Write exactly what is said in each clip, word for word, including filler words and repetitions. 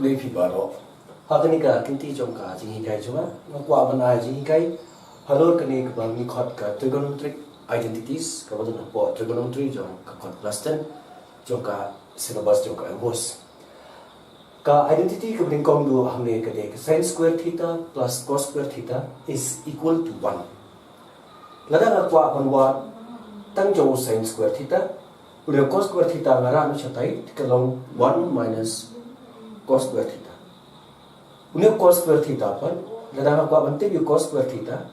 Khublei phi baroh. Ha kane ka kynti jong ka jinghikai jong nga, nga kwah ban ai jinghikai halor kane kaba ngi khot ka trigonometric identities, kaba don hapoh trigonometry jong ka kot class ten jong ka syllabus jong ka MBOSE. Ka identity kaba nyngkong duh hangne ka dei ka sin square theta plus cos square theta is equal to one. Lada nga kwah ban wad tang jong u sin square theta, u dei cos square theta nga rah noh shatai, te ka long one minus cos square theta. Une u cos square theta pat, lada nga kwah ban tip ïa u cos square theta,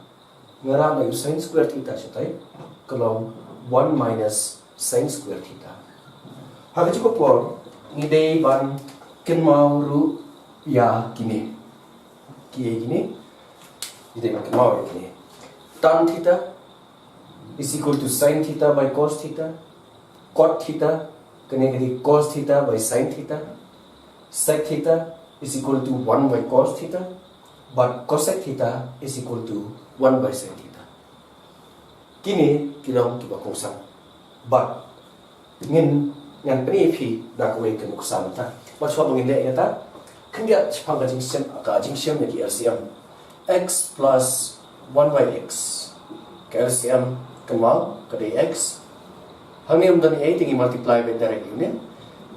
nga rah noh ïa u sin square theta shatai, ka long one minus sin square theta. Ha kajuh ka por, ngi dei ban kynmaw ruh ïa kine. Kiei kine? Ngi dei ban kynmaw ïa kine. Tan theta is equal to sin theta by cos theta. Cot theta, kane ka dei cos theta by sin theta. Sec theta is equal to one by cos theta. Bad cosec theta is equal to one by sin theta. Kine ki long kiba kongsan. Bad ngin, ngan pyni ïa phi da kawei ka nuksa mynta. Bad shuwa ba ngin leh ïa kata, khyndiat shaphang ka jingshem, ka jingshem ïa ki LCM. X plus one by x. Ka LCM, kynmaw, ka dei x. Hangne ym don ei, te ngi multiply beit direct ïa une.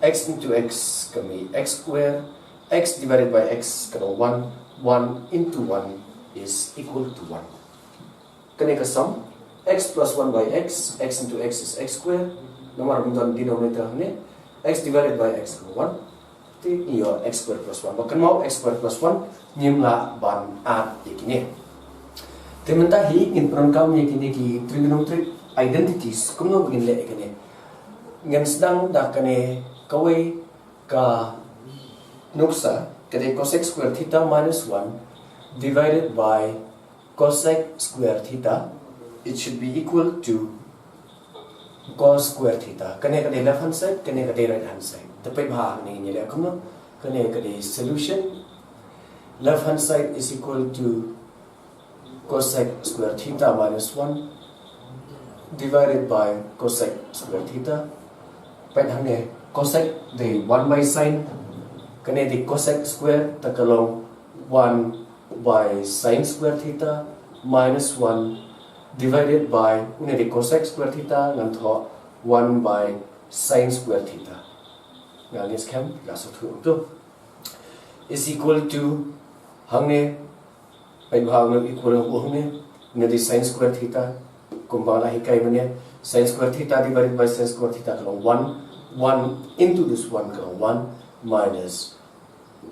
X into x ka mih x square. X divided by x ka dei one. One into one is equal to one. Kane ka sum, x plus one by x, x into x is x square. Namar ym don denominator hangne, x divided by x ka one. Te ngi ïoh x square plus one. Ba kynmaw x square plus one, ngim lah ban add ïa kine. Te mynta hi ngin pyndonkam ïa kine ki trigonometric identities, kumno ba ngin leh ïa kine. Ngin sdang da kane kawei ka nuksa, ka dei cosec square theta minus one divided by cosec square theta, it should be equal to cos square theta. Kane ka dei left hand side, kane ka dei right hand side. Te peit bha hangne ngin ïa leh kumno. Kane ka dei solution. Left hand side is equal to cosec square theta minus one divided by cosec square theta. Peit hangne, cosec dei one by sin, kane dei cosec square, te ka long one by sin square theta minus one divided by, une dei cosec square theta, ngan thoh one by sin square theta. Nga ngeit skhem la sngewthuh to. Is equal to, hangne, peit bha, une u equal u hangne, une dei sin square theta, kumba la hikai mynne, sin square theta divided by sin square theta ka long one, one into this one ka long one, minus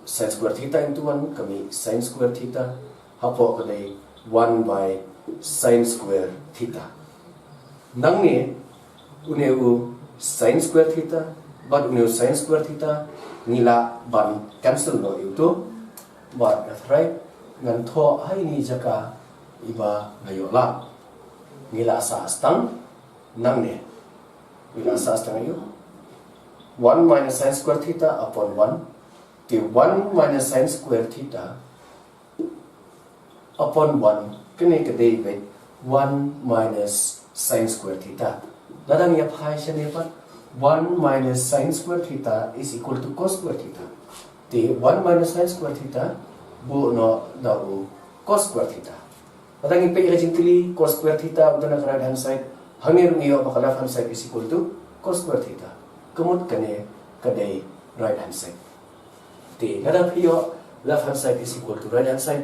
sin square theta into one ka mih sin square theta, hapoh ka dei one by sin square theta. Nangne, une u sin square theta bad une u sin square theta, ngi lah ban cancel noh ïa uto. Bad hynrei ngan thoh ha ine i jaka iba nga ïoh lah. Ngi lah sah tang nangne. Ngi lah sah tang ïa u one minus sin square theta upon one. Te one minus sin square theta upon one, kane ka dei beit one minus sin square theta. Lada ngi ïa phai shane pat, one minus sin square theta is equal to cos square theta. Te one minus sin square theta buh noh da u cos square theta. Lada ngi peit ïa ka jingkylli, cos square theta ba don ha ka right hand side, hangne ruh ngi ïoh ba ka left hand side is equal to cos square theta. Ka mut kane ka dei right hand side. Te lada phi ïoh left hand side is equal to right hand side,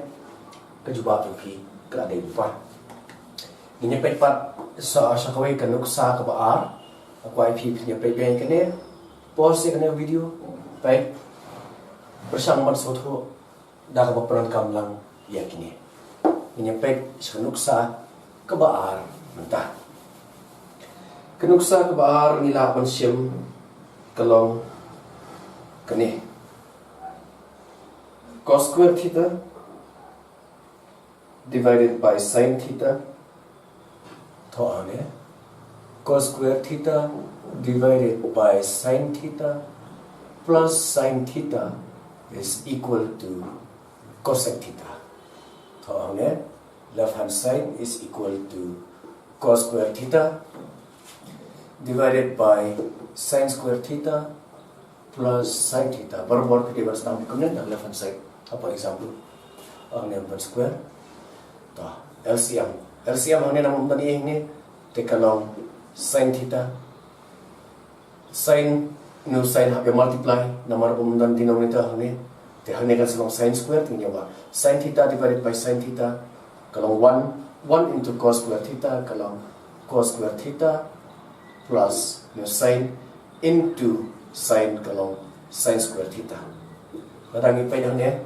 ka jubab jong phi ka la dei lypa. Ngin ïa peit pat sa, sa kawei ka nuksa kaba ar. Nga kwah ïa phi phin ïa peit biang ïa kane. Pause ïa kane video, peit, pyrshang ban sngewthuh da kaba pyndonkam lang ïa kine. Ngin ïa peit sa ka nuksa kaba ar mynta. Ka nuksa kaba ar ngi lah ban shim ka long kane. Cos square theta divided by sin theta. Thoh hangne. Cos square theta divided by sin theta plus sin theta is equal to cosec theta. Thoh hangne, left hand side is equal to cos square theta divided by sin square theta plus sine theta. Barabor ka dei ban sdang kumne na left hand side. For example, hangne ban square. To, L C M. L C M hangne nang ban ïohi hangne. Te ka long sine theta. Sine, no sine hap ïa multiply, namar ba ym don denominator hangne. Te hangne kan sa long sine square, te ngin ïa wad. Sine theta divided by sine theta, ka long one, one into cos square theta, ka long cos square theta, plus, no sine, into sine, ka long sine square theta. Lada ngi peit hangne,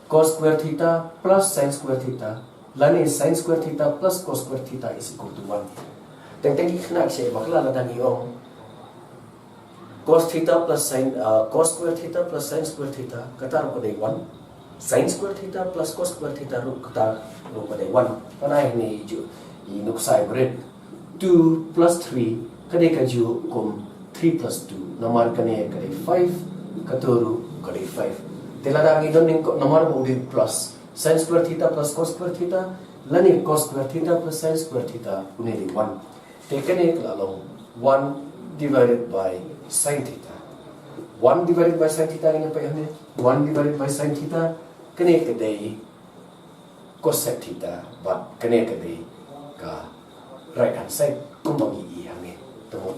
cos square theta plus sine square theta, lane sine square theta plus cos square theta is equal to one. Teng teng ki khynnah ki shait bakla lada ngi ong cos theta plus sine, uh, cos square theta plus sine square theta, kata ruh ka dei one. Sine square theta plus cos square theta ruh, kata ruh ka dei one. Kane hi ne ju i nuksa i bret. Two plus three, ka dei kajuh kum three plus two. Namar kane ka dei five, kato ruh ka dei five. Te lada ngi don nyngkong namar ba u dei plus sine square theta plus cos square theta, lane cos square theta plus sine square theta, une dei one. Te kane ka la long one divided by sine theta. One divided by sine theta, kane peit hangne, one divided by sine theta, kane ka dei cosec theta, bad kane ka dei ka right hand side, kumba ngi i hangne. Te mo,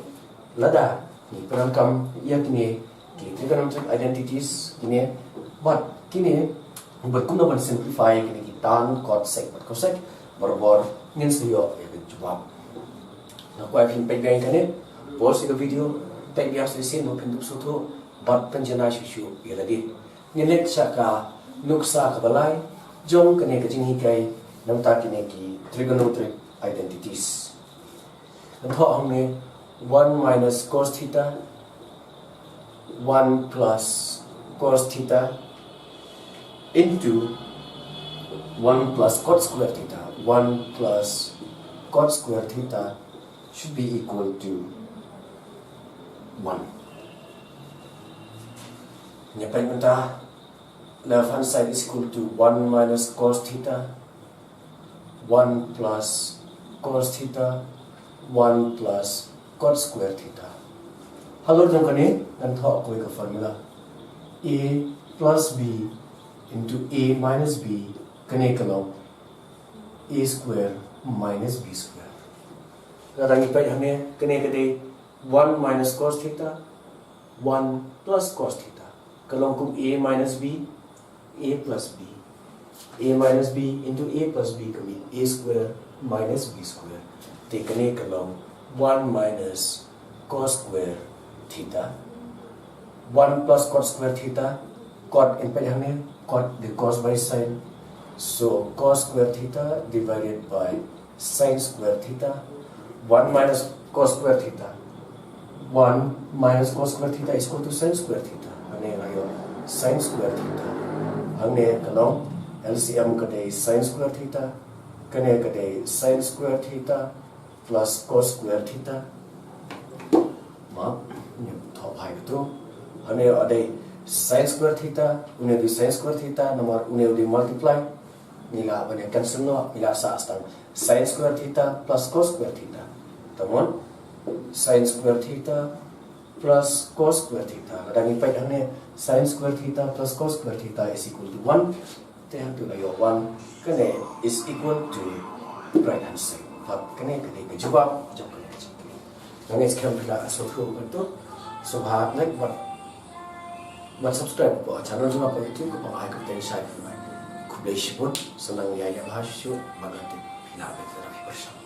lada ngi pyndonkam ïa kine ki trigonometric identities, kine, bad kine, bad kumno ban simplify kine ki tan, cot, sec bad cosec, barabor ngin sa ïoh ïa ka jubab. Nga kwah phin peit biang ïa kane, pause ïa ka video, peit biang shisien, mo phin dup sngewthuh, bad pynjanai shuh shuh ïa lade. Ngin leit sha ka nuksa kaba lai jong kane ka jinghikai, namar kine ki trigonometric identities. Ngan thoh hangne one minus cos theta, one plus cos theta into one plus cot square theta. One plus cot square theta should be equal to one. Ngi peit mynta, left hand side is equal to one minus cos theta, one plus cos theta, one plus cot square theta. Halor jong kane, ngan thoh kawei ka formula. A plus B into A minus B, kane ka long A square minus B square. Lada ngi peit hangne, kane ka dei one minus cos theta, one plus cos theta. Ka long kum A minus B, A plus B. A minus B into A plus B ka mih A square minus B square. Te kane ka long one minus cos square theta. One plus cot square theta. Cot, ngi peit hangne, cot dei cos by sine. So cos square theta divided by sine square theta, one minus cos square theta. One minus cos square theta is equal to sine square theta. Hangne la ïoh sine square theta. Hangne ka long L C M ka dei sine square theta. Kane ka dei sine square theta plus cos square theta. Map, ngi thoh bha ïa kato. Hangne u dei sine square theta, une u dei sine square theta, namar une u dei multiply. Ngi lah ban ïa cancel noh, ngi lah sah tang sine square theta plus cos square theta. Te mo, sine square theta plus cos square theta. Lada ngi peit hangne, sine square theta plus cos square theta is equal to one. Te hato la ïoh one, kane is equal to right hand side. Bad kane ka dei ka jubab jong kane ka jingkylli. Nga ngeit skhem phi la sngewthuh kumto. Sngewbha like bad, bad subscribe hapoh channel jong nga hapoh YouTube, kaba ai ka bteng shai phi mai. Khublei shibun, sa nang ïaid bha shuh shuh, bad nga tip phi la bit da phi pyrshang.